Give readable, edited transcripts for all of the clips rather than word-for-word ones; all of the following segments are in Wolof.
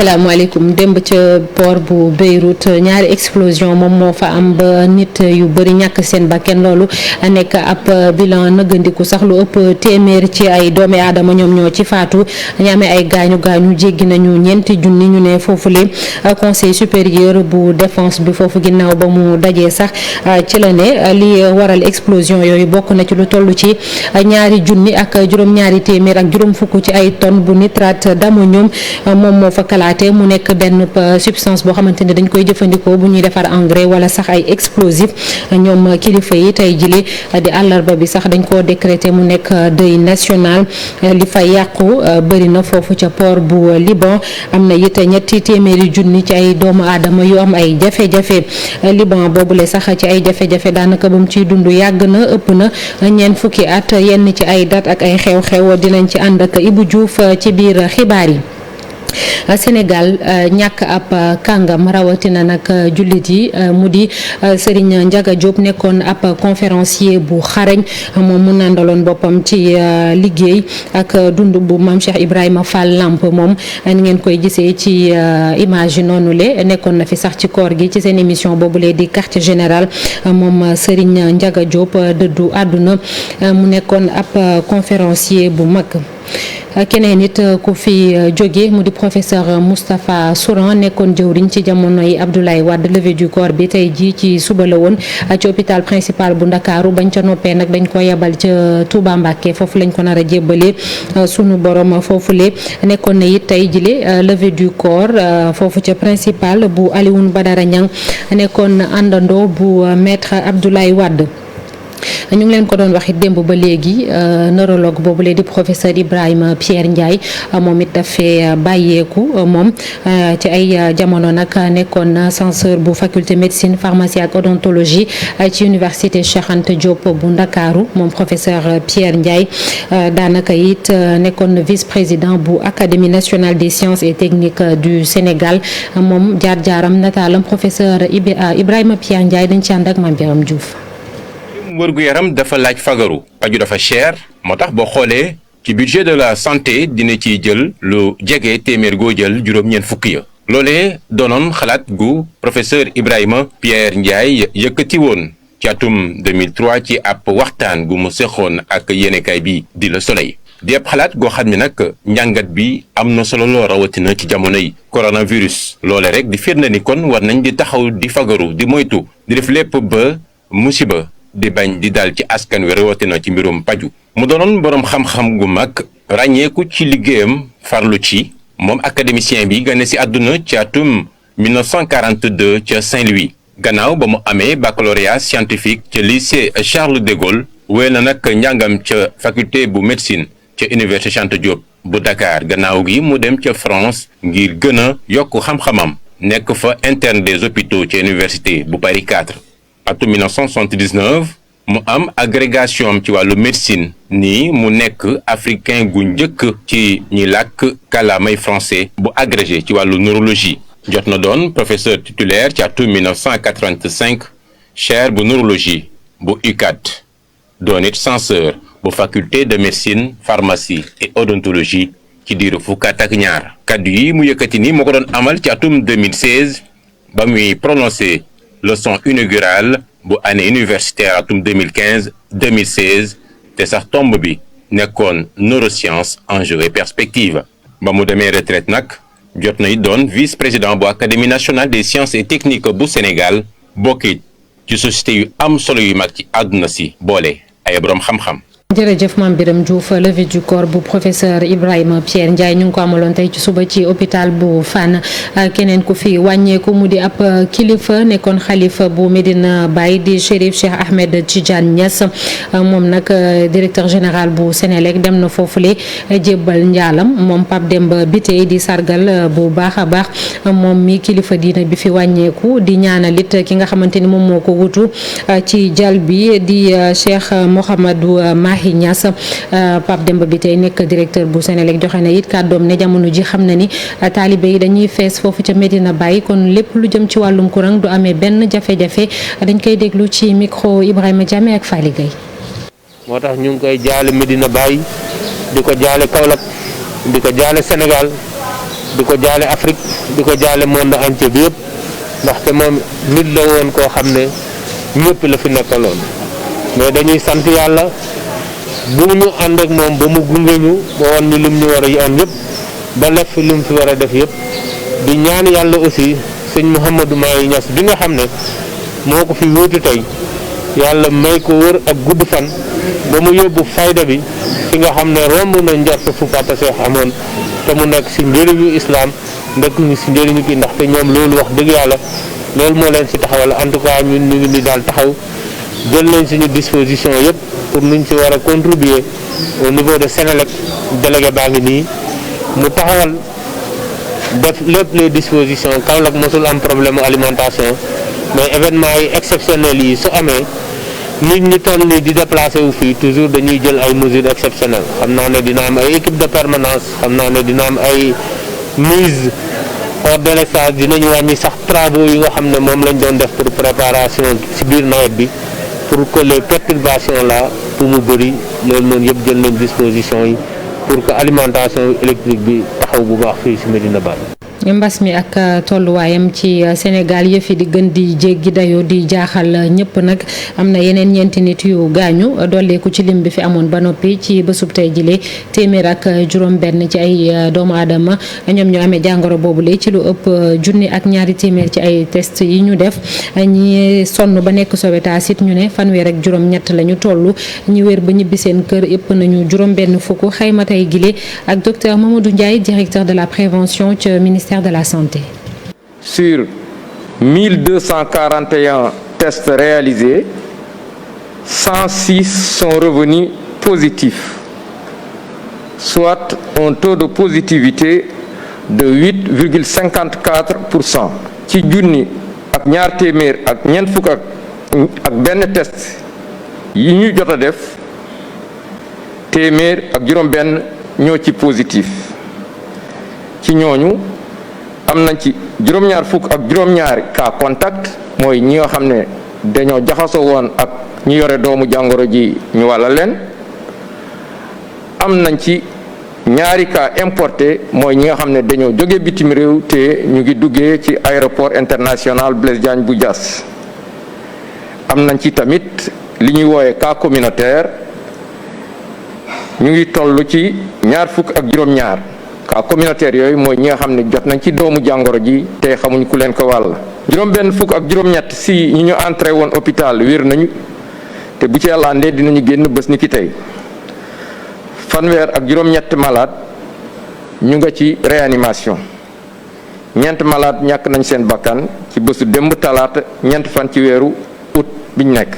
asalaamaaleykum démb ca port bu Beyrouth ñaari explosion moom moo fa am ba nit yu bëri ñàkk seen bakkan loolu nekk ab bilan nëggandiku sax lu ëpp téeméer ci ay doomi aadama ñoom ñoo ci faatu ñu amee ay gaañu gaañu jéggi nañu ñeenti junni ñu ne foofule conseil supérieur bu défense bi foofu ginnaaw ba mu dajee sax ci la ne li waral explosion yooyu bokk na ci lu toll ci ñaari junni ak juróom-ñaari téeméer ak juróom fukk ci ay tonnes bu nitrate d'ammonium moom moo fa kalaate mu nekk benn substance boo xamante ne dañ koy jëfandikoo bu ñuy defar engrais wala sax ay explosif ñoom kilifa yi tey jile di àllarba bi sax dañ koo décréter mu nekk deuil national li fa yàqu bëri na foofu ca port bu Liban am na it ñetti téeméeri junni ci ay doomu aadama yu am ay jafe-jafe Liban boobule sax ci ay jafe-jafe daanaka ba mu ciy dund yàgg na ëpp na ñeent fukki at yenn ci ay date ak ay xew-xew dinañ ci ànd ak Ibou Diouf ci biir xibaar yi. Sénégal ñàkk ab kàngam rawatina nag jullit yi mu di Serigne Ndiaga Diop nekkoon ab conférencier bu xarañ moom mu nandaloon boppam ci liggéey ak dund bu maam Cheikh Ibrahima Fall Lamp moom ni ngeen koy gisee ci image yi noonu le nekkoon na fi sax ci koor gi ci seen émission boobule di quartier général moom Serigne Ndiaga Diop dëddu àdduna mu nekkoon ab conférencier bu mag. keneen it ku fi jóge mu di professeur Moustapha Souran nekkoon jëwriñ ci jamono yi Abdoulaye Wade levée du corps bi tey jii ci suba la woon ci hôpital principal bu Ndakaaru bañ ca noppee nag dañ ko yebal ca Touba Mbacké foofu lañ ko nar a jébbale sunu borom foofule nekkoon na it tey jile levée du corps foofu ca principal bu Alioune Badara Niang nekkoon àndandoo bu maître Abdoulaye Wade. ñu ngi leen ko doon wax it démb ba léegi neurologue boobu lee di professeur Ibrahima Pierre Ndiaye moom it dafee bàyyeeku moom ci ay jamono nag nekkoon censeur bu faculté médecine pharmacie ak odontologie ci université Cheikh Anta Diop bu Ndakaaru moom professeur Pierre Ndiaye daanaka it nekkoon vice président bu académie nationale des sciences et techniques du Sénégal moom jaar-jaaram nataalam professeur Ibrahima Pierre Ndiaye dañ ci ànd ak Mame Biram Diouf. wërgu yaram dafa laaj fagaru paju dafa cher moo tax boo xoolee ci budget de la santé dina ciy jël lu jege téeméer goo jël juróom-ñeent fukk ya loolee doonoon xalaat gu professeur Ibrahima Pierre Ndiaye yëkkati woon ci atum 2003 ci ab waxtaan gu mu seqoon ak yéenekaay bi di Le Soleil di ab xalaat goo xam ne nag njàngat bi am na solo loo rawatina ci jamono yi coronavirus loole rek di firnde ni kon war nañ di taxaw di fagaru di moytu di def lépp ba musiba di bañ di dal ci askan wi rawatina ci mbirum paju mu doonoon boroom xam-xam gu mag ràññeeku ci liggéeyam farlu ci moom académicien bi gane ci àdduna ci atum 1942 ca Saint-Louis gannaaw ba mu amee baccalauréat scientifique ca lycée Charles de Gaulle wéy na nag njàngam ca faculté bu médecine ca université Cheikh Anta Diop bu Dakar gannaaw gi mu dem ca France ngir gën a yokk xam-xamam nekk fa interne des hôpitaux ca université bu Paris 4 atum 1979 mu am agrégation am ci wàllu médecine ni mu nekk africain gu njëkk ci ñi làkk kàllaamay français bu agrégé ci wàllu neurologie jot na doon professeur titulaire ci atum 1985 chaire bu neurologie bu UCAD doon it censeur bu faculté de médecine pharmacie et odontologie ci diiru fukkat ak ñaar kaddu yi mu yëkkati ni moo ko doon amal ci atum 2016 ba muy prononcé leçon inaugurale bu année universitaire atum 2015-2016 te sax tomb bi nekkoon neurosciences enjeux et perspectives ba mu demee retraite nag jot na it doon vice-président bu académie nationale des sciences et techniques bu Sénégal bokkit ci société yu am solo yu mag ci àdduna si boole ay boroom xam-xam. jërëjëf Mame Biram Diouf levée du corps bu professeur Ibrahima Pierre Ndiaye ñu ngi ko amaloon tey ci suba ci hôpital bu Fann keneen ku fi wàññeeku mu di ab kilifa nekkoon xalifa bu Medina Baye di Chérif Cheikh Ahmed Tidiane Niass moom nag directeur général bu Sénélec dem na foofule jébbal njaalam moom Pape Demba Bitèye di sargal bu baax a baax moom mi kilifa diina bi fi wàññeeku di ñaanalit ki nga xamante ni moom moo ko wutu ci jal bi di Cheikh Mouhamadou Mahi Niass Pape Demba Bitèye nekk directeur bu Sénélec joxe na it kàddoom ne jamono ji xam na ni taalibe yi dañuy fees foofu ca Medina Baye kon lépp lu jëm ci wàllum courant du amee benn jafe-jafe dañ koy déglu ci micro Ibrahima Diame ak Fally Gueye. moo tax ñu ngi koy jaale Medina Baye di ko jaale Kaolack di ko jaale Sénégal di ko jaale Afrique di ko jaale monde entier bi yëpp ndaxte moom nit la woon koo xam ne ñëpp la fi nekkaloon mais dañuy sant yàlla bu ñu ànd ak moom ba mu gunge ñu ba woon ñu lim ñu war a yoon yëpp ba lef fi lim fi war a def yëpp di ñaan yàlla aussi sëñ Mouhamadou Mahi Niass bi nga xam ne moo ko fi wuutu tey yàlla may ko wër ak gudd fan ba mu yóbbu fayda bi fi nga xam ne romb na njort fu Papa Cheikh amoon te mu nekk si njëriñu islam ndekk si njëriñu kii ndaxte ñoom loolu wax dëgg yàlla loolu moo leen si taxawal en tout cas ñun ñu ngi ni daal taxaw jël nañ suñu disposition yëpp pour nuñ ci war a contribuer au niveau de Sénélec délégué baa ngi nii mu taxawal def lépp les dispositions Kaolack mosul am problème alimentation mais événement yi exceptionnels yi su amee nit ñi toll nii di déplacé wu fii toujours dañuy jël ay mesures exceptionnelles xam naa ne dina am ay équipe de permanence xam naa ne dina am ay mise hors délestage dinañu wàññi sax travaux yi nga xam ne moom lañ doon def pour préparation ci biir nawet bi pour que les perturbations là pour mu bëri loolu noonu yëpp jël nañ disposition yi pour que alimentation électrique bi taxaw bu baax fii ci Médina Baye. mbas mi ak tolluwaayam ci Sénégal yëf yi di gën di jéggi dayoo di jaaxal ñëpp nag am na yeneen ñeenti nit yu gaañu dolleeku ci lim bi fi amoon ba noppi ci bésub tey jile téeméer ak juróom-benn ci ay doomu aadama ñoom ñu amee jàngoro boobule ci lu ëpp junni ak ñaari téeméer ci ay test yi ñu def ñi sonn ba nekk Sowétas it ñu ne fanweer ak juróom-ñett la ñu toll ñi wér ba ñibbi seen kër ëpp nañu juróom-benn fukk xayma tey gile ak docteur Mamadou Ndiaye directeur de la prévention ci ministère de la Santé. Sur 1241 tests réalisés, 106 sont revenus positifs, soit un taux de positivité de 8,54%. ci junni ak ñaar téeméer ak ñeent fukk ak benn test yi ñu jot a def téeméer ak juróom-benn ñoo ci positif ci ñooñu. am nañ ci juróom-ñaar fukk ak juróom-ñaari cas contact mooy ñi nga xam ne dañoo jaxasoo woon ak ñi yore doomu jàngoro ji ñu wàlla leen am nañ ci ñaari cas importé mooy ñi nga xam ne dañoo jóge bitim réew te ñu ngi duggee ci aéroport international Blaise Diagne bu Diass am nañ ci tamit li ñuy wooye cas communautaire ñu ngi toll ci ñaar fukk ak juróom-ñaar cas communautaire yooyu mooy ñi nga xam ne jot nañ ci doomu jàngoro ji te xamuñ ku leen ko wàll. juróom-benn fukk ak juróom-ñett si ñi ñu entré woon hôpital wér nañu te bu ci yàlla andee dinañu génn bés ni ki tey fanweer ak juróom-ñett malade ñu nga ci réanimation ñeent malade ñàkk nañ seen bakkan ci bésu démb talaata ñeent fan ci weeru août biñ nekk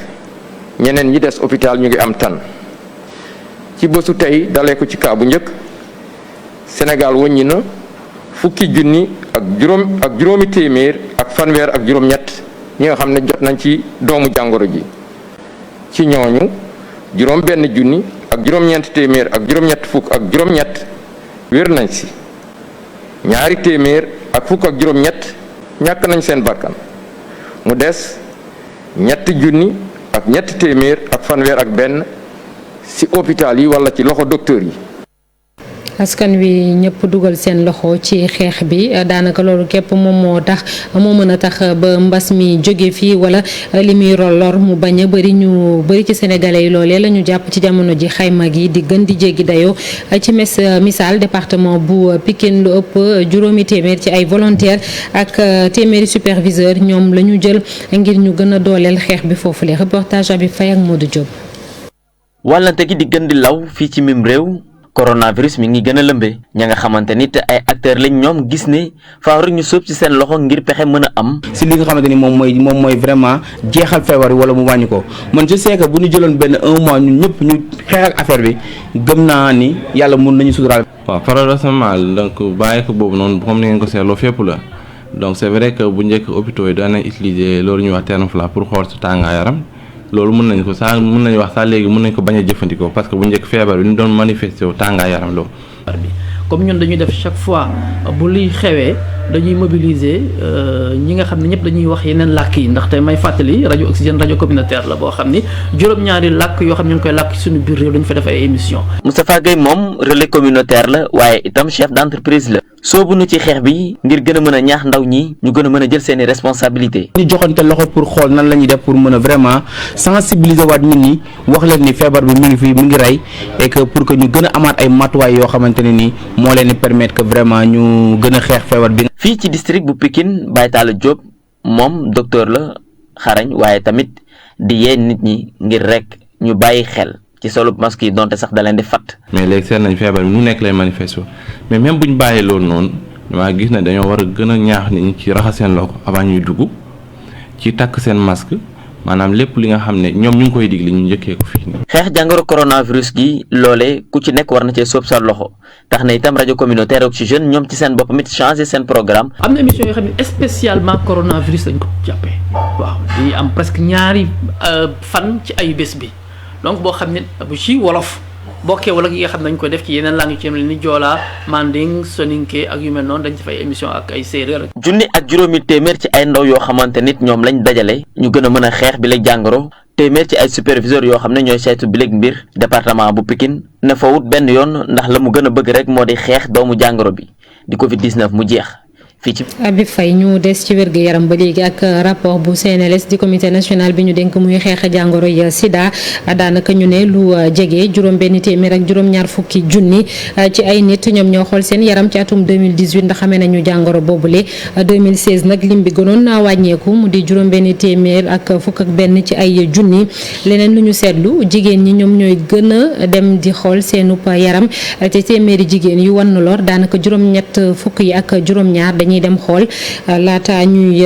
ñeneen ñi des hôpital ñu ngi am tan ci bésu tey dalee ko ci cas bu njëkk. Sénégal wàññi na fukki junni ak juróomi téeméer ak fanweer ak juróom-ñett ñi nga xam ne jot nañ ci doomu jàngoro ji ci ñooñu juróom benn junni ak juróom-ñeent téeméer ak juróom-ñett fukk ak juróom-ñett wér nañ si ñaari téeméer ak fukk ak juróom-ñett ñàkk nañ seen bakkan mu des ñetti junni ak ñetti téeméer ak fanweer ak benn si hôpital yi wala ci loxo docteur yi. askan wi ñëpp dugal seen loxo ci xeex bi daanaka loolu képp moom moo mën a tax ba mbas mi jóge fii wala li muy lor mu bañ a bëri ñu bëri ci sénégalais yi loolee la ñu jàpp ci jamono ji xayma gi di gën di jéggi dayoo ci misaal département bu Pikine lu ëpp juróomi téeméer ci ay volontaires ak téeméeri superviseur ñoom la ñu jël ngir ñu gën a dooleel xeex bi foofu le reportage bi Faye ak Modou Diop. wàllante gi di gën di law fii ci mim réew. coronavirus mi ngi gën a lëmbe ña nga xamante ni ay acteurs lañ ñoom gis ne faaw rek ñu sóob ci seen loxo ngir pexe mën a am. si li nga xamante ni moom mooy vraiment jeexal feebar wala mu wàññi ko man je sais que bu ñu jëloon benn un mois ñun ñëpp ñu xeex ak affaire bi gëm naa ni yàlla mun nañu suturaal. waaw paradoxalement donc bàyyi ko boobu noonu comme ni ngeen ko seetloo fépp la donc c'est vrai que bu njëkk hôpitaux yi daan nañ utiliser loolu ñuy wax thermoflash pour xool su tàngaay yaram. loolu mën nañ ko sax mën nañu wax sax léegi mën nañ ko bañ a jëfandikoo parce que bu njëkk feebar bi ñu doon manifesté wu tàngaay yaram loolu. comme ñun dañuy def chaque fois bu luy xewee dañuy mobiliser ñi nga xam ne ñëpp dañuy wax yeneen làkk yi ndaxte may fàttali rajo Oxygène rajo communautaire la boo xam ni juróom-ñaari làkk yoo xam ne ñu ngi koy làkk suñu biir réew dañu fa def ay émission. Moustapha Gueye moom relais communautaire la waaye itam chef d'entreprise la. soobu nu ci xeex bi ngir gën a mën a ñaax ndaw ñi ñu gën a mën a jël seeni responsabilité. ñu joxante loxo pour xool nan la ñuy def pour mën a vraiment sensibiliser waat nit ñi wax leen ni feebar bi mu ngi fi mu ngi rey et que pour que ñu gën a amaat ay matuwaay yoo xamante ne ni moo leen di permettre que vraiment ñu gën a xeex feebar bi. fii ci district bu Pikine Baye Talla Diop moom docteur la xarañ waaye tamit di yee nit ñi ngir rek ñu bàyyi xel ci solo masque yi donte sax da leen di fatt. mais léegi seet nañ feebar bi nu nekk lay manifesté mais même bu ñu bàyyee loolu noonu damaa gis ne dañoo war a gën a ñaax nit ñi ci raxas seen loxo avant ñuy dugg ci takk seen masque maanaam lépp li nga xam ne ñoom ñu ngi koy digli ñu njëkkee ko fii. xeex jàngoro coronavirus gi loole ku ci nekk war na cee sóob sa loxo tax na itam rajo communautaire Oxygène ñoom ci seen bopp mit changé seen programme. am na émission yoo xam ne spécialement coronavirus lañ ko jàppee waaw di am presque ñaari fan ci ay bés bi donc boo xam ne bu ci wolof bokkee wala yi nga xam ne dañ koy def ci yeneen langue ci yem ni Joola Manding Soninké ak yu mel noonu dañ ci fay émission ak ay séeréer. junni ak juróomi téeméer ci ay ndaw yoo xamante nit ñoom lañ dajale ñu gën a mën a xeex bi la jàngoro téeméer ci ay superviseurs yoo xam ne ñooy saytu bi léegi mbir département bu Pikine ne fa wut benn yoon ndax la mu gën a bëgg rek moo di xeex doomu jàngoro bi di Covid 19 mu jeex. fii ci Habib Faye ñu des ci wér-gu-yaram ba léegi ak rapport bu CNLS di comité national bi ñu dénk muy xeex jàngoro yi Sida daanaka ñu ne lu jege juróom-benn téeméer ak juróom-ñaar fukki junni ci ay nit ñoom ñoo xool seen yaram ci atum 2018 ndax xamee nañu jàngoro boobule 2016 nag lim bi gënoon naa wàññeeku mu di juróom-benn téeméer ak fukk ak benn ci ay junni leneen lu ñu seetlu jigéen ñi ñoom ñooy gën a dem di xool seenub yaram te téeméeri jigéen yu wan lor daanaka juróom-ñett fukk yi ak juróom-ñaar ñuy dem xool laata ñuy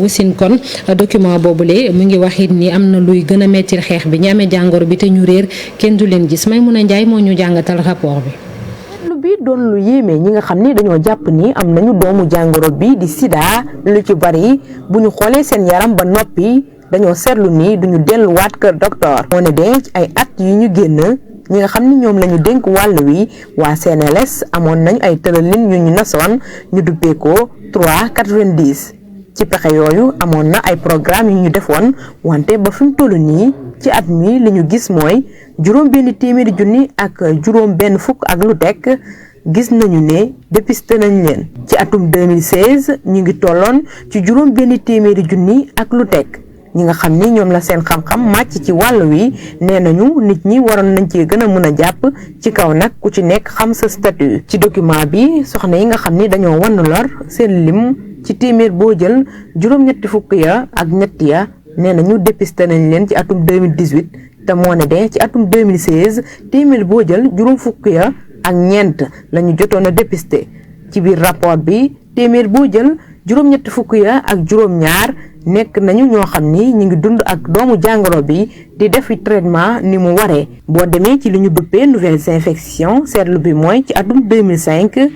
wasin kon document boobule mu ngi waxit ni am na luy gën a mettil xeex bi ñi amee jàngoro bi te ñu réer kenn du leen gis Maimouna Ndiaye moo ñu jàngatal rapport bi. lu bi doon lu yéeme ñi nga xam ni dañoo jàpp ni am nañu doomu jàngoro bi di sida lu ci bari bu ñu xoolee seen yaram ba noppi dañoo seetlu ni duñu delluwaat kër docteur moo ne denc ay at yu ñu génn ñi nga xam ni ñoom la ñu dénk wàll wi waa CNLS amoon nañ ay tëralin yu ñu nasoon ñu duppee ko 390 ci pexe yooyu amoon na ay programme yu ñu defoon wante ba fi mu toll nii ci at mi li ñu gis mooy juróom benn téeméeri junni ak juróom benn fukk ak lu tekk gis nañu ne dépisté nañ leen ci atum 2016 ñu ngi tolloon ci juróom benn téeméeri junni ak lu tekk ñi nga xam ni ñoom la seen xam-xam màcc ci wàll wi nee nañu nit ñi waroon nañ cee gën a mën a jàpp ci kaw nag ku ci nekk xam sa statut ci document bi soxna yi nga xam ni dañoo wan lor seen lim ci téeméer boo jël juróom-ñetti fukk ya ak ñett ya nee nañu dépisté nañ leen ci atum 2018 te moo ne de ci atum 2016 téeméer boo jël juróom fukk ya ak ñeent la ñu jotoon a dépisté ci biir rapport bi téeméer boo jël juróom-ñetti fukk ya ak juróom-ñaar nekk nañu ñoo xam ni ñu ngi dund ak doomu jàngoro bi di defi traitement ni mu waree boo demee ci li ñu duppee nouvelles infections seetlu bi mooy ci atum 2005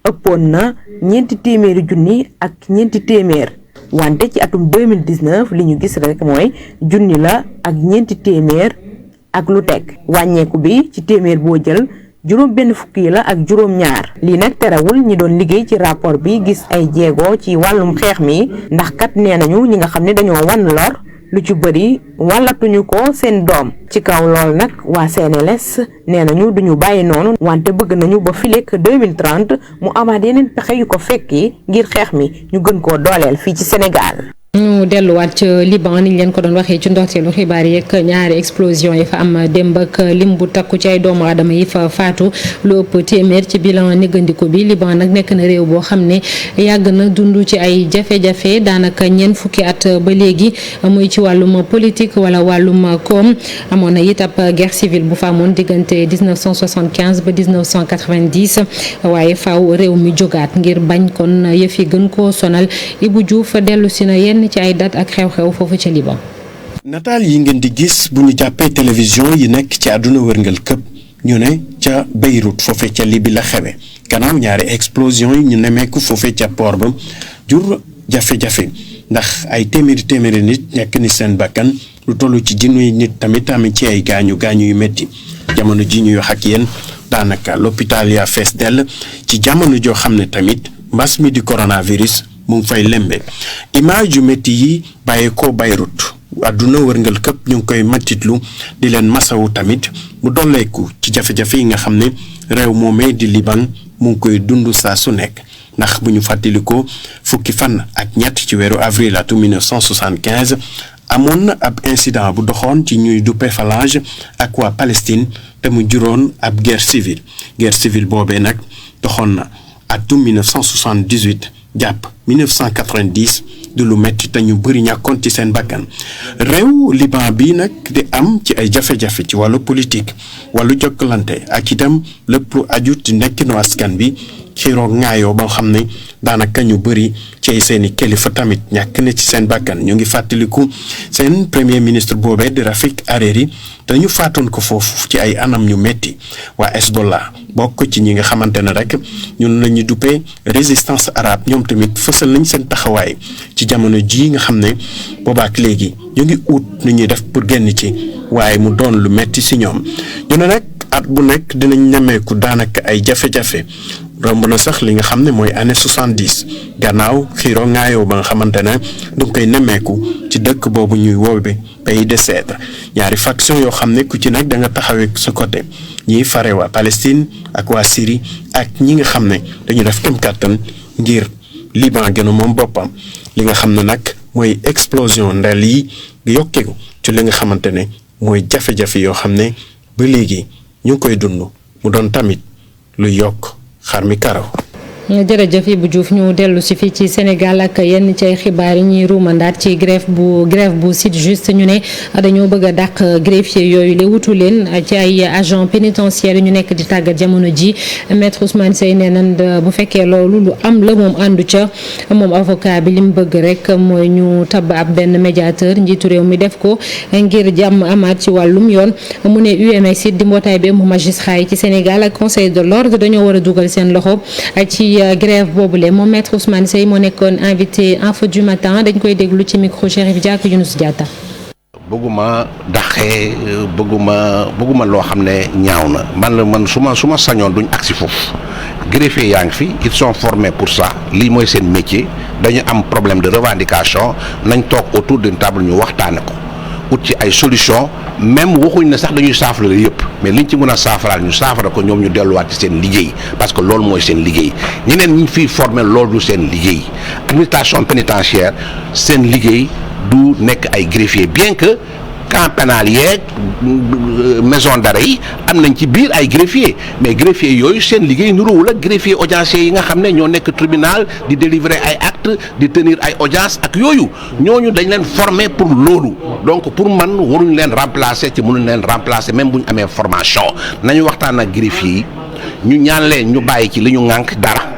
ëppoon na ñeenti téeméeri junni ak ñeenti téeméer wante ci atum 2019 li ñu gis rek mooy junni la ak ñeenti téeméer ak lu teg wàññeeku bi ci téeméer boo jël juróom benn fukk yi la ak juróom ñaar lii nag terewul ñi doon liggéey ci rapport bi gis ay jéego ci wàllum xeex mi ndax kat nee nañu ñi nga xam ne dañoo wan lor lu ci bëri wàllatuñu ko seen doom ci kaw lool nag waa CNLS nee nañu duñu bàyyi noonu wante bëgg nañu ba fileek 2030 mu amaat yeneen pexe yu ko fekki ngir xeex mi ñu gën koo dooleel fii ci Sénégal. ñu delluwaat ci Liban niñ leen ko doon waxee ci ndorteelu xibaar yi ak ñaari explosion yi fa am démb ak lim bu takku ci ay doomu aadama yi fa faatu lu ëpp téeméer ci bilan néggandiku bi Liban nag nekk na réew boo xam ne yàgg na dund ci ay jafe-jafe daanaka ñeent fukki at ba léegi muy ci wàllum politique wala wàllum koom amoon na it ab guerre civile bu fa amoon diggante 1975 ba 1990 waaye faaw réew mi jógaat ngir bañ kon yëf yi gën koo sonal Ibou Diouf dellu si na yenn ci ay date ak xew-xew foofu ca Liban. nataal yi ngeen di gis bu ñu jàppee télévision yi nekk ci àdduna wërngal këpp ñu ne ca Beyrouth foofe ca Libi la xewe gannaaw ñaari explosion yi ñu nemmeeku foofe ca port ba jur jafe-jafe ndax ay téeméeri nit ñekk ni seen bakkan lu toll ci junniy nit tamit ami ci ay gaañu yu metti jamono ji ñuy wax ak yéen daanaka l'hôpital ya fees dell ci jamono joo xam ne tamit mbas mi di coronavirus mu ngi fay lembe image yu métti yi bàyyeekoo Beyrouth àdduna wërngal këpp ñu ngi koy mattitlu di leen masawu tamit mu dolleeku ci jafe-jafe yi nga xam ne réew moomee di Liban mu ngi koy dund saa su nekk ndax bu ñu fàttalikoo fukki fan ak ñett ci weeru avril atum 1975 amoon na ab incident bu doxoon ci ñuy duppe Falange ak waa Palestine te mu juróon ab guerre civile boobee nag doxoon na atum 1978 jàpp 1990 du lu metti te ñu bëri ñàkkoon ci seen bakkan réew Liban bi nag di am ci ay jafe-jafe ci wàllu politique wàllu jokkalante ak itam lépp lu aju ci nekkinu askan bi xiiroo ŋaayoo ba xam ne daanaka ñu bëri ci seeni kilifa tamit ñàkk na ci seen bakkan ñu ngi fàttaliku seen premier ministre boobee di Rafik Hariri te ñu faatoon ko foofu ci ay anam ñu metti waa Hezbollah bokk ci ñi nga xamante ne rek ñun la ñu duppee résistance arabe ñoom tamit fësal nañ seen taxawaay ci jamono jii nga xam ne boobaak léegi ñu ngi ut nu ñuy def pour génn ci waaye mu doon lu metti si ñoom ñu ne nag at bu nekk dinañ nemmeeku daanaka ay jafe-jafe romb na sax li nga xam ne mooy année 70 gannaaw xiiroo ŋaayoo ba nga xamante ne du koy nemmeeku ci dëkk boobu ñuy woowe pays de Cèdre ñaari faction yoo xam ne ku ci nag da nga taxawee sa côté ñiy fare waa Palestine ak waa Syrie ak ñi nga xam ne dañu def kem kàttan ngir Liban gënu moom boppam li nga xam ne nag mooy explosion ndel yi yokkeeku ci li nga xamante ne mooy jafe-jafe yoo xam ne ba léegi ñu ngi koy dund mu doon tamit lu yokk xar mi karaw. jërëjëf Ibou Diouf ñu dellu si fii ci Sénégal ak yenn ci ay xibaar yi ñuy ruumandaat ci grève bu site juste ñu ne dañoo bëgg a dàq greffier yooyu la wutu leen ci ay agent pénitentiaire ñu nekk di tàggat jamono ji maître Ousmane Seye nee na bu fekkee loolu lu am la moom àndu ca moom avocat bi li mu bëgg rek mooy ñu tabb ab benn médiateur njiitu réew mi def ko ngir jàmm amaat ci wàllum yoon mu ne UMS it di mbootaay bi ëmb magistrat yi ci Sénégal ak conseil de l'ordre dañoo war a dugal seen loxo ci grève boobule moom maître Ousmane Seye moo nekkoon invité info du matin dañ koy déglu ci micro Chérif Dia ak Younous Diatta. bëgguma dàqee bëgguma loo xam ne ñaaw na man su ma sañoon duñ agsi foofu greffier yaa ngi fi ils sont formés pour ça lii mooy seen métier dañu am problème de revendication nañ toog autour d'une table ñu waxtaane ko ut ci ay solution même waxuñ ne sax dañuy saafara yëpp mais liñ ci mën a saafaraal ñu saafara ko ñoom ñu delluwaat ci seen liggéey parce que loolu mooy seen liggéey ñeneen ñi fiy formé loolu du seen liggéey administration pénitentiaire seen liggéey du nekk ay greffier bien que camp pénal yeeg maison d'arrêt yi am nañ ci biir ay greffier mais greffier yooyu seen liggéey nuróowul ak greffier audiencier yi nga xam ne ñoo nekk tribunal di délivrer ay actes di tenir ay audience ak yooyu ñooñu dañ leen former pour loolu donc pour man waruñ leen remplacer ci mënuñ leen remplacer même bu ñu amee formation nañu waxtaan ak greffier yi ñu ñaan leen ñu bàyyi ci li ñu ŋànk dara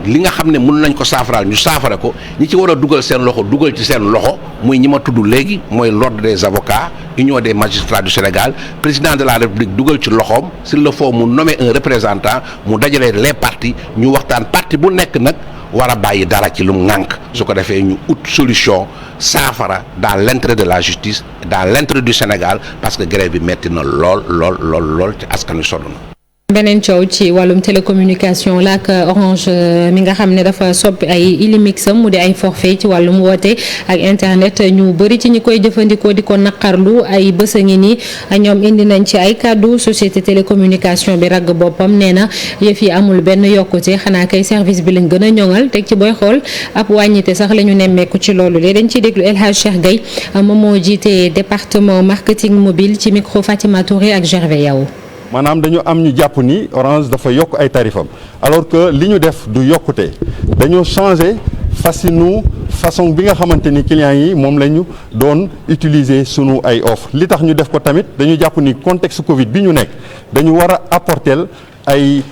li nga xam ne mën nañ ko saafaraal ñu saafara ko ñi ci war a dugal seen loxo dugal ci seen loxo muy ñi ma tudd léegi mooy l'ordre des avocats union des magistrats du Sénégal président de la République dugal ci loxoom s'il le faut mu nommer un représentant mu dajale les partis ñu waxtaan parti bu nekk nag war a bàyyi dara ci lu mu ŋànk su ko defee ñu ut solution saafara dans l'intérêt de la justice dans l'intérêt du Sénégal parce que grève bi metti na lool ci askan wi sonn na. beneen coow ci wàllum télécommunication la ak Orange mi nga xam ne dafa soppi ay ilimixam mu di ay forfait ci wàllum woote ak internet ñu bëri ci ñi koy jëfandikoo di ko naqarlu ay bés a ngi nii ñoom indi nañ ci ay kàddu société télécommunication bi ragg boppam nee na yëf yi amul benn yokkute xanaa kay service bi lañ gën a ñoŋal teg ci booy xool ab wàññite sax la ñu nemmeeku ci loolu léegi dañ ciy déglu El Hadj Cheikh Gueye moom moo jiite département marketing mobile ci micro Fatima Touré ak Gervais Yao. maanaam dañu am ñu jàpp ni Orange dafa yokk ay tarifam alors que li ñu def du yokkute dañoo changé façon bi nga xamante ni clients yi moom la ñu doon utiliser sunu ay offre li tax ñu def ko tamit dañu jàpp ni contexte Covid bi ñu nekk dañu war a apporter ay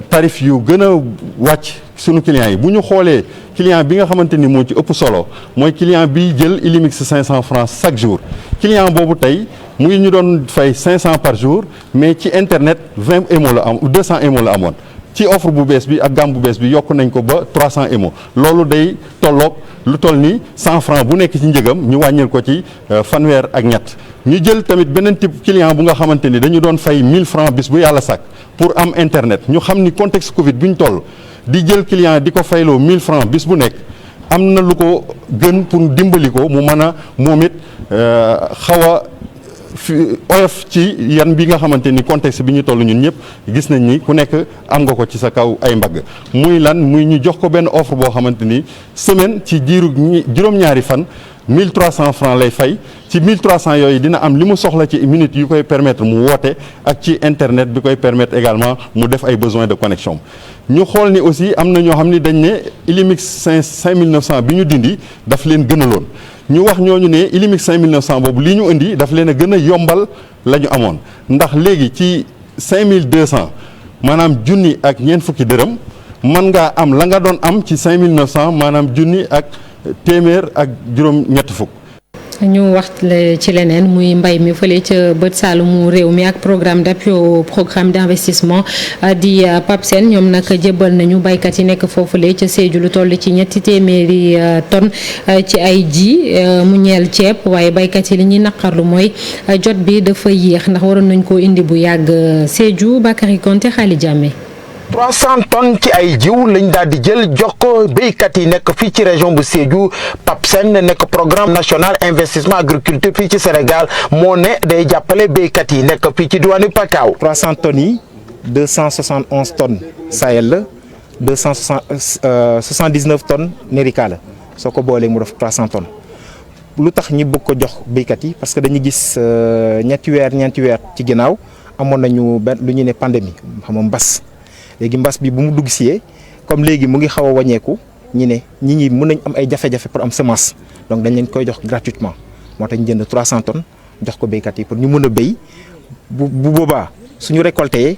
tarif yu gën a wàcc sunu clients yi bu ñu xoolee client bi nga xamante ni moo ci ëpp solo mooy client bi jël Illimix 500 francs chaque jour client boobu tey mu ngi ñu doon fay 500 par jour mais ci internet 20 émo la am 200 émo la amoon ci offre bu bees bi ak gamme bu bees bi yokk nañ ko ba 300 émo loolu day tolloog lu toll ni 100 francs bu nekk ci njëgam ñu wàññil ko ci fanweer ak ñett ñu jël tamit beneen type client bu nga xamante ni dañu doon fay 1000 francs bis bu yàlla sàkk pour am internet ñu xam ni contexte Covid bi ñu toll di jël client di ko fayloo 1000 francs bis bu nekk am na lu ko gën pour dimbali ko mu mën a moom it xaw a oyof ci yan bi nga xamante ni contexte bi ñu toll ñun ñëpp gis nañ ni ku nekk am nga ko ci sa kaw ay mbagg muy lan muy ñu jox ko benn offre boo xamante ni semaine ci diiru juróom-ñaari fan 1300 francs lay fay ci 1300 yooyu dina am li mu soxla ci minutes yu koy permettre mu woote ak ci internet bi koy permettre également mu def ay besoins de connexion ñu xool ni aussi am na ñoo xam ni dañ ne Illimix 5900 bi ñu dindi daf leen gënaloon ñu wax ñooñu ne Illimix 5900 boobu li ñu indi daf leen a gën a yombal la ñu amoon ndax léegi ci 5200 maanaam junni ak ñeent fukki dërëm mën ngaa am la nga doon am ci 5900 maanaam junni ak téeméer ak juróom-ñetti fukk. ñu wax ci leneen muy mbay mi fële ca bët saalumu réew mi ak programme d'appui au programme d'investissement di PAPSEN ñoom nag jébbal nañu baykat yi nekk foofule ca Sédhiou lu toll ci 300 tonnes ci ay ji mu ñeel ceeb waaye baykat yi li ñuy naqarlu mooy jot bi dafa yéex ndax waroon nañ koo indi bu yàgg Sédhiou Bakary Konté Xaali Jàmme 300 tonnes ci ay jiw lañ daal di jël jox ko béykat yi nekk fii ci région bu Sédhiou PAPSEN nekk programme national investissement agriculture fii ci Sénégal moo ne day jàppale béykat yi nekk fii ci diwaanu Pakaaw. 300 tonnes yi 271 tonnes Sahel la 279 tonnes Nerika la soo ko boolee mu def 300 tonnes lu tax ñi bëgg ko jox béykat yi parce que dañu gis ñeenti weer ci ginnaaw amoon nañu benn lu ñu ne pandémie xam nga mbas. léegi mbas bi bu mu dugg si comme léegi mu ngi xaw a wàññeeku ñi ne ñi mën nañ am ay jafe-jafe pour am semence donc dañ leen koy jox gratuitement moo tax ñu jënd 300 tonnes jox ko béykat yi pour ñu mën a béy bu boobaa suñu récolté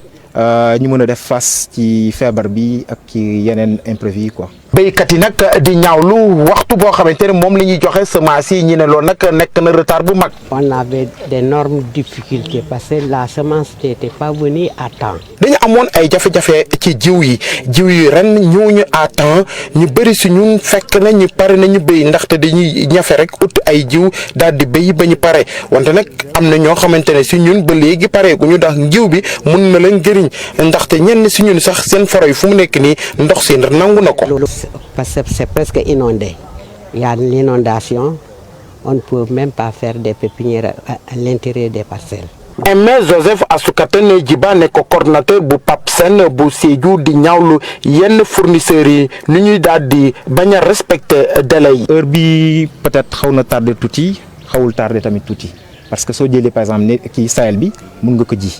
ñu mën a def face ci feebar bi ak ci yeneen imprévu yi quoi. béykat yi nag di ñaawlu waxtu boo xamante ne moom la ñuy joxe semence yi ñu ne loolu nag nekk na retard bu mag. on avait d'énormes difficultés parce que la semence n'était pas venue à temps. dañu amoon ay jafe-jafe ci jiw yi ren ñëwuñu à temps ñu bëri si ñun fekk na ñu pare nañu béy ndaxte dañuy ñafe rek ut ay jiw daal di béy ba ñu pare wante nag am na ñoo xamante ne si ñun ba léegi pare gu ñu ndax jiw bi mun na leen gëriñ ndaxte ñenn si ñun sax seen foro yi fu mu nekk nii ndox si nangu na ko. Parce que c'est presque inondé. Il y a l'inondation. On ne peut même pas faire des pépinières à l'intérieur des parcelles. Aimé Joseph Assoukatene Djiba nekk coordinateur bu PAPSEN bu Sédhiou di ñaawlu yenn fournisseurs yi ni ñuy daal di bañ a respecter délai yi. heure bi peut-être xaw na tardé tuuti xawul tardé tamit tuuti parce que soo jëlee par exemple ne kii Sahel bi mun nga ko ji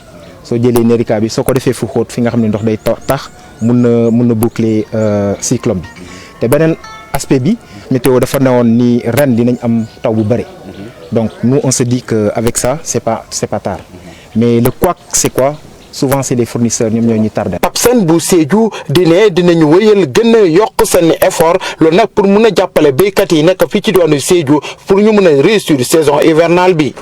soo jëlee Nerika bi soo ko defee fu xóot fi nga xam ne ndox day tax mun na boucler cyclone bi. te beneen aspect bi météo dafa newoon ni ren dinañ am taw bu bëri donc nous on se dit que avec ça c'est pas tard mais le couac c'est quoi souvent c'est les fournisseurs ñoom ñoo ñuy tardé. PAPSEN bu Sédhiou dinañu wéyal gën a yokk seen effort loolu nag pour mun a jàppale béykat yi nekk fii ci diwaanu Sédhiou pour ñu mun a réussir saison hivernale bi.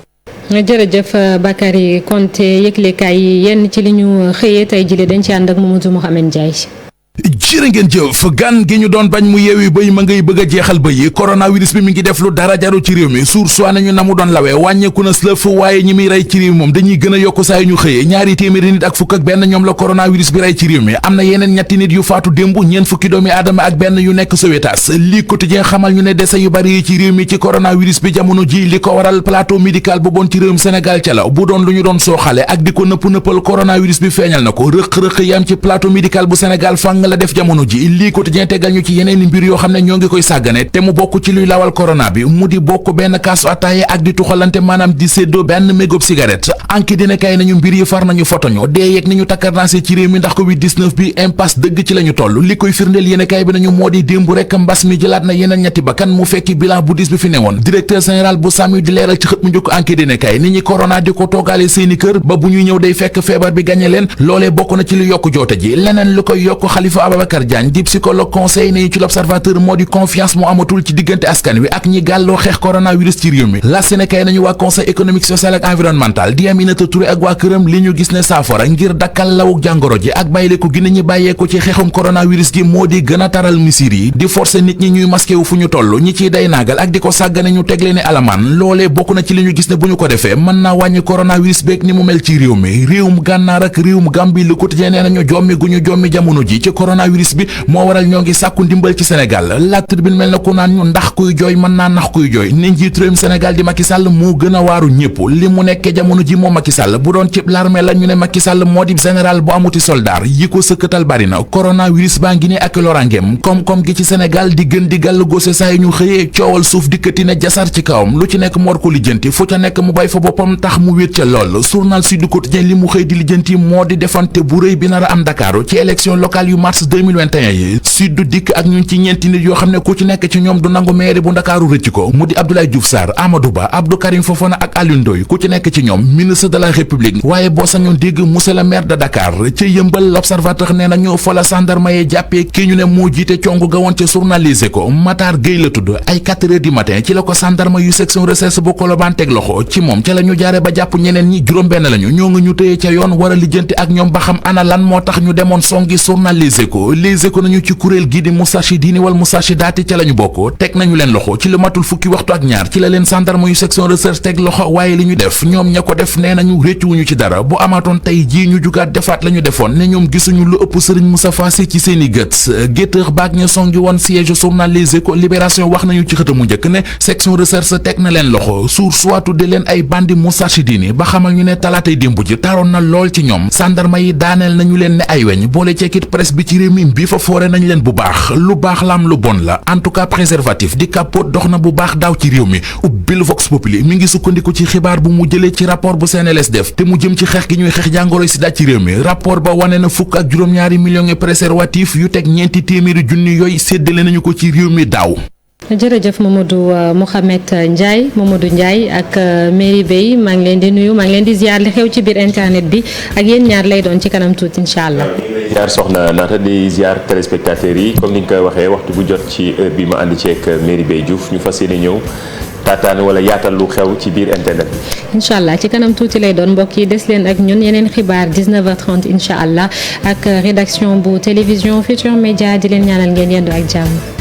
jërëjëf Bakary Konté yëglekaay yi yenn ci li ñu xëyee tey jii dañ ci ànd ak Mamadou Mouhamed Ndiaye. jërë ngeen jëf gan gi ñu doon bañ mu yeewi bëy ma ngay bëgg a jeexal bëy yi coronavirus bi mi ngi def lu dara jaru ci réew mi suur soi nañu na mu doon lawee wàññeeku na slëf waaye ñi muy rey ci réew mi moom dañuy gën a yokk saa yu ñu xëyee 200 nit ak fukk ak benn ñoom la coronavirus bi rey ci réew mi am na yeneen ñetti nit yu faatu démb ñeen fukki doomi aadama ak benn yu nekk Sowétas lii quotidien xamal ñu ne décès yu bari yi ci réew mi ci coronavirus bi jamono ji li ko waral plateau médical bu bon ci réewum Sénégal ca la bu doon lu ñu doon sooxale ak di ko nëppal coronavirus bi feeñal na ko rëq-rëq yam ci plateau médical bu Sénégal fang la def jamono ji lii quotidien tegal ñu ci yeneen mbir yoo xam ne ñoo ngi koy sàggane te mu bokk ci luy lawal corona bi mu di bokk benn kaasu attaaye ak di tuxalante maanaam di séddoo benn mégob cigarette anki dina kay nañu mbir yi far nañu fotoño dee yeeg ni ñu takkarnaase ci réew mi ndax covid 19 bi impasse dëgg ci la ñu toll li koy firndeel yéene kay bi nañu moo di démb rek mbas mi jëlaat na yeneen ñetti bakkan mu fekki bilan bu dis bi fi newoon directeur général bu SAMU di leeral ci xët mu njëkk anki dina kay nit ñi corona di ko toogaale seeni kër ba bu ñuy ñëw day fekk feebar bi gañe leen loolee bokk na ci lu yokk joote ji leneen lu koy yokk Khalifa Ababacar Diagne di psychologue conseil ne ci l'observateur moo di confiance moo amatul ci diggante askan wi ak ñi gàlloo xeex coronavirus ci réew mi la Sénégal nañu waa conseil économique social ak environnemental di Aminata Touré ak waa këram li ñu gis ne saafara ngir dakkal lawuk jàngoro ji ak bàyyile ko gi ñi bàyyee ko ci xeexum coronavirus gi moo di gën a taral misir yi di forcer nit ñi ñuy masqué wu fu ñu toll ñi ciy day naagal ak di ko sàggane ñu tegle ne alamaan loolee bokk na ci li ñu gis ne bu ñu ko defee mën naa wàññi coronavirus beeg ni mu mel ci réew mi réewum Gànnaar ak réewum Gambie Le Quotidien nee nañu jommi gu ñu jommi jamono ji ci coronavirus coronavirus bi moo waral ñoo ngi sàkku ndimbal ci Sénégal La Tribune mel na ku naan ñu ndax kuy jooy mën naa nax kuy jooy ne njiit réewum Sénégal di Macky Sall moo gën a waaru ñëpp li mu nekkee jamono ji moom Macky Sall bu doon cib l'armée la ñu ne Macky Sall moo di général bu amuti soldat yi ko sëkkatal bari na coronavirus baa ngi ne ak lorangeem koom-koom gi ci Sénégal di gën di gàll góose saa yu ñu xëyee coowal suuf dikkati ne jasar ci kawam lu ci nekk mu war ko lijjanti fu ca nekk mu bay fa boppam tax mu wéet ca lool journal Sud Quotidien li mu xëy di lijjanti moo di defante bu rëy bi nar a am Dakar ci élection locale yu mars 2021 yi Sud dikk ak ñun ci ñeenti nit yoo xam ne ku ci nekk ci ñoom du nangu maire bu Ndakaaru rëcc ko mu di Abdoulaye Diouf Sarr Amadou Ba Abdou Karim Fofana ak Alioune Ndoye ku ci nekk ci ñoom ministre de la République waaye boo sañoon dégg monsieur le maire de Dakar ca Yëmbal L'Observateur nee nañu fa la gendarme yi jàppee ki ñu ne moo jiite congu ga woon ca journalisé ko Matar Gueye la tudd ay 4 heures du matin ci la ko gendarme yu section recherche bu Colobane teg loxo ci moom ca la ñu jaare ba jàpp ñeneen ñi juróom-benn lañu ñoo ngi ñu tëye ca yoon war a lijjanti ak ñoom ba xam ana lan moo tax ñu demoon songi journalisé ko Les Échos nañu ci kuréel gi di Moustarchidine wal Moustarchidaty ca la ñu bokk teg nañu leen loxo ci lu matul fukki waxtu ak ñaar ci la leen gendarme yu section recherche teg loxo waaye li ñu def ñoom ña ko def nee nañu réccuwuñu ci dara bu amaatoon tey jii ñu jugaat defaat la ñu defoon ne ñoom gisuñu lu ëpp Serigne Moustapha Sy ci seeni gët géttëx baag ña songi woon siège journal Les Échos Libération wax nañu ci xëtamu njëkk ne section recherche teg na leen loxo Source tudde leen ay bandi Moustarchidine ba xamal ñu ne talaatay démb ji taroon na lool ci ñoom gendarme yi daaneel nañu leen ne ay weñ boole ceekit presse bi ci réew mi bi fa foore nañ leen bu baax lu baax lam lu bon la en tout cas préservatif di capote dox na bu baax daaw ci réew mi ubbil Vox Populi mi ngi sukkandiku ci xibaar bu mu jëlee ci rapport bu CNLS def te mu jëm ci xeex gi ñuy xeex jàngoroy sida ci réew mi rapport ba wane na fukk ak juróom-ñaari millions préservatif yu teg ñeenti téeméeri junni yooyu séddale nañu ko ci réew mi daaw. jërëjëf Mamadou Mouhamed Ndiaye Mamadou Ndiaye ak Merry Beye maa ngi leen di nuyu maa ngi leen di ziar li xew ci biir internet bi ak yéen ñaar lay doon ci kanam tuuti incha allah. ziar soxna Naata di ziar téléspectateurs yi comme ni nga koy waxee waxtu bu jot ci heure bi ma ànd ceeg Merry Beye Diouf ñu fas yéene ñëw taataan wala yaatal lu xew ci biir internet bi. incha allah ci kanam tuuti lay doon mbokk yi des leen ak ñun yeneen xibaar 19h30 incha allah ak rédaction bu télévision Futurs Médias di leen ñaanal ngeen yendu ak jàmm.